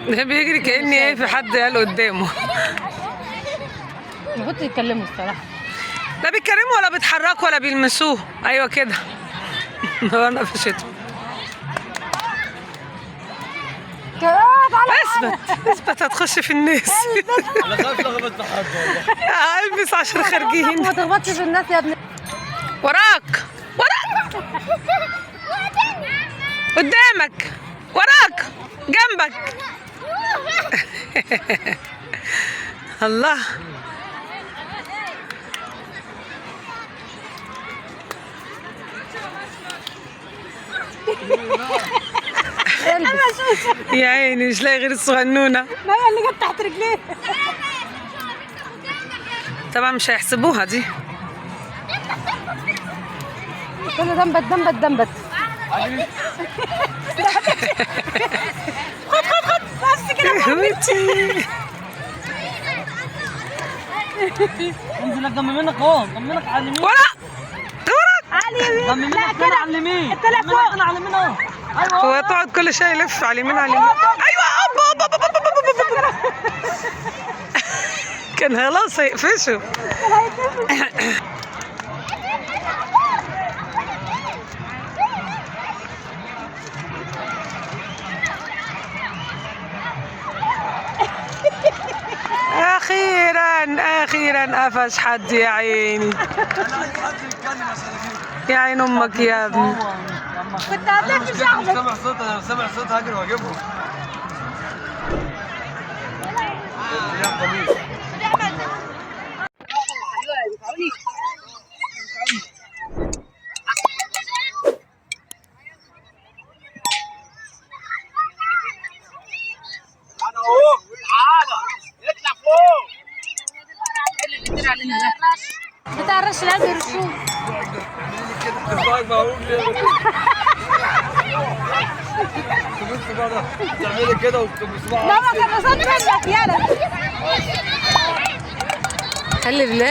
ده بيجري كأن ايه في حد قال قدامه. المفروض يتكلموا الصراحة. لا بيتكلموا ولا بيتحركوا ولا بيلمسوه. ايوه كده. انا قفشته. اثبت اثبت، هتخش في الناس. انا خايف لخبط حد والله. البس عشان خارجين. ما تخبطش في الناس يا ابني. وراك وراك، قدامك، وراك، جنبك. الله. يا عيني مش لاقي غير الصغنونه. ما هي اللي جت تحت رجليه. طبعا مش هيحسبوها دي. كله دنبت دنبت دنبت. خد خد خد بس كده. حبيبتي. انزل لك جنب منك اهو، جنب منك على اليمين. ورا ورا. على اليمين. جنب لا منك كده على اليمين. طلع جنب فوق. منك على اليمين اهو. ايوه. هو تقعد كل شوية يلف على اليمين على اليمين. ايوه هوب هوب هوب هوب هوب هوب هوب. كان خلاص هيقفشه. اخيرا اخيرا قفش حد. يا عيني انا عايز حد يتكلم عشان اجيبه. يا عين امك يا ابني. كنت هتقفش احمد. سامع صوت، انا سامع صوت هاجر واجيبه. بتاع الرش اللي عايز يرشوه. صباعك معوج ليه؟ تبص بره تعملي كده وبصباعك. ماما كان قصاد منك يلا. خلي بالك.